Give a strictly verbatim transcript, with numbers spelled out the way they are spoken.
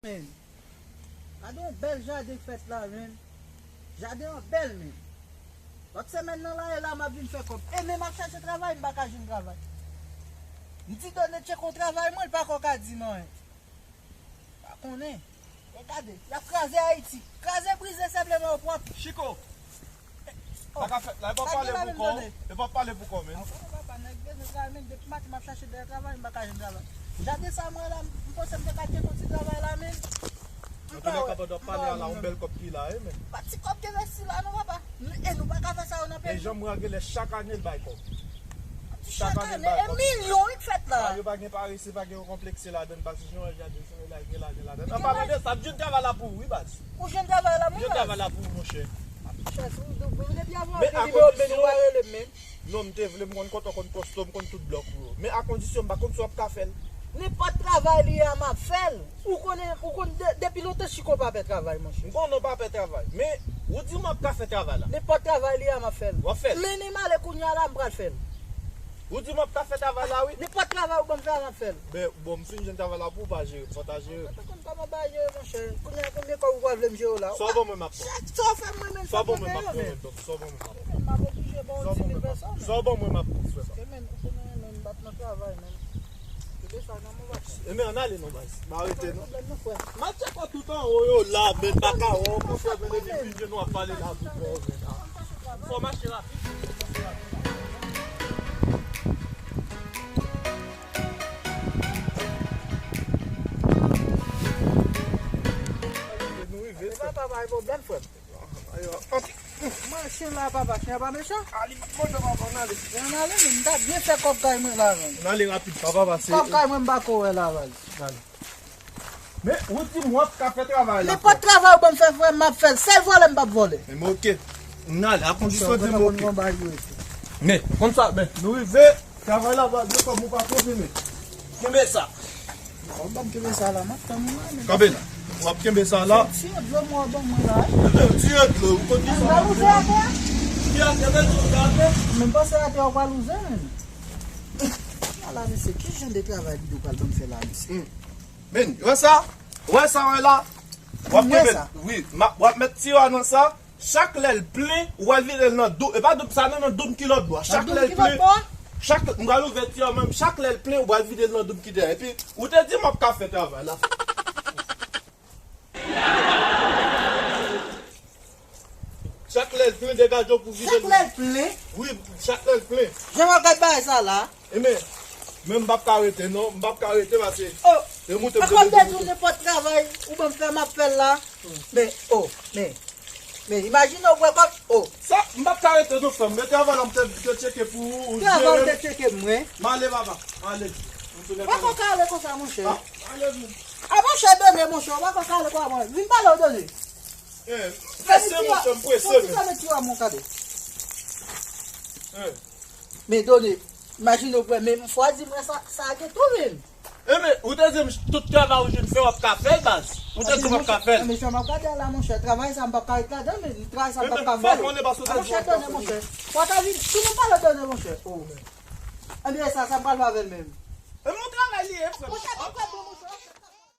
Men, gade yon bèl jaden k fèt la, men. Jaden an bèl, men. Lòt semèn nan la, e la m ap vin fè kòb. E men m ap chache travay, m pa ka jwenn travay. M di Done tcheke yon travay, mwen, l pa ko ka di m anyen. Pa konnen. E gade, y ap kraze Ayiti. Kraze brize, senpleman yo pwòp. Chiko, sa ka fèt la, e pa pale pou kò, e pa pale pou kò, men. Ankò, papa, nèg bezwen travay, men depi maten m ap chache dèyè travay, m pa ka jwenn travay. Jaden sa m wè la, m panse m te ka tcheke yon ti travay la, men. Antouka, pandan w ap pale a la, yon bèl kòb ki la, wi, men. Pa ti kòb k envesti la, non, papa. E nou pa ka fè sa yo nan peyi. E Jean Moura genlè chak ane l bay kòb. Chak ane, e milyon wi k fèt la. Yo pa gen parese, pa gen yon konplekse ladann, paske jan w wè jaden sa yo la, gen lajan ladann. An palan de sa, m jwenn travay la pou ou, wi, baz. Ou jwenn travay la, mwen, baz. M jwenn travay la pou ou, monchè. Monchè, si w te vle, depi avan w te nimewo men ou pa rele m menm. Non, m te vle, m konn kote w konn kòsto, m konn tout blòk ou yo. Men a kondisyon, m pa konn si w ap ka fè l. Nenpòt travay li ye a, m ap fè l. Ou konnen, ou konn de- depi lontan Chiko pa pè travay, monchè. M konnen w pa pè travay, men ou di m ap ka fè travay la. Nenpòt travay li a, m ap fè l. W ap fè l. Mennen m ale kounye a la, m pral fè l. Ou di m ap ka fè travay la, wi. Nenpòt travay ou ban m fè a, m ap fè l. Ben, bon, m fin jwenn travay la pou ou pa jere m, fò ta jere m. Mwen pa konn kòman ba jere, monchè. Kounye a, konbyen kòb ou pral vle m jere w la? Sa w ban mwen, m ap pran. Sa w fè m, mwen menm, sa w ban mwen, m ap pran, men, dòk. Sa w ban mwen, m ap pran. M ap oblije ba w dis mil pèsòn, men. Sa w ban mwen, m ap pran, frè m. Paske, men, ou konnen, men, m bat nan travay, men. Kite sa nan men w, baz. E men, ann ale non, baz. Pa rete non. M ap tcheke w tout anwo yo la, men m pa ka wè w, monchè, men depi m vin jwenn w ap pale la tout bon, men, a. Fò w mache rapid, fò w mache rapid. Nou rive, frè. Papa, pa gen pwoblèm, frè m. Mwen, chen la, papa, chen pa mechan. Ann ale, papa, ann ale. Men ann ale, men m ta byen fè kòb kay mwen la, men. Ann ale rapid, papa, pase. Kòb kay mwen, m pa ko wè la, baz. Ann ale. Men, ou di m w ap ka fè travay la, frè. Nenpòt travay ou ban m fè, frè m, m ap fè l. Sèl vòlè m p ap vòlè. Men, men, oke. Ann ale, a kondisyon di m oke. Men, konn sa, men, nou rive. Travay la pral gen kòb, ou pa twonpe, men. Kenbe sa. Ou ban m kenbe sa la, m ap tann ou la, men. Kanpe la. W ap kenbe sa la. Ti yo dlo mwen ban mwen la, wi. Ti yo dlo, ou konn ki sa w ap fè. Ki atè, men, ki atè? Men m panse atè w pral wouze, men. Ala, mesye, ki jan de travay Bidou pral ban m fè la, mesye? Men, wè sa? Wè sa, wè la? W ap kenbe, wi, w ap met tiyo a nan sa. Chak lè l plen, ou pral vide l nan doub. E pa doub sa non, nan doub ki lòt bò a. Chak lè l plen, chak, m pral ouvè tiyo a menm, chak lè l plen, ou pral vide l nan doub ki dèyè. Epi, ou te di m ap ka fè travay la. Chak lè l plen, degaje w pou vide l. Chak lè l plen? Wi, chak lè l plen. Jan w ap gad bagay sa la. Ebyen, men m p ap ka rete non, m p ap ka rete paske. Oh, e moute m te bezwen. Nenpòt travay ou ban m fè, m ap fè l la. Men, oh, men. Men, imajine w pran kòb, oh. Sa, m p ap ka rete non, frè m. Men travay la m te, te tcheke pou ou, ou jere m. Travay ou te tcheke m, wi. M ale, papa. M ale. M tounen. Ou pa ka ale konsa, monchè. A, ale vin. A, monchè, Done, monchè, ou pa ka ale konsa, monchè. Vin pale w, Done. Eh, prese, monchè, m prese, men. Fè ti sa met ti a, mon kade. Eh. Men, Done, imajine w, men fò w di mwen sa, sa gen tou, men. Ebyen, ou te di m tout travay ou jwenn fè, w ap ka fè l, baz. Ou te di m w ap ka fè l. Ebyen, jan m ap gade a la, monchè, travay sa, m p ap ka ret ladan, men travay sa, m p ap ka fè l. Ebyen, m pa konnen paske w te di w ap ka fè l. Monchè, fò ta vin, si nou pale de, monchè. Oh, men. Ebyen, sa, sa m pral fè avè l menm. E mon travay li ye, frè m. Monchè, pa pran bon, monchè.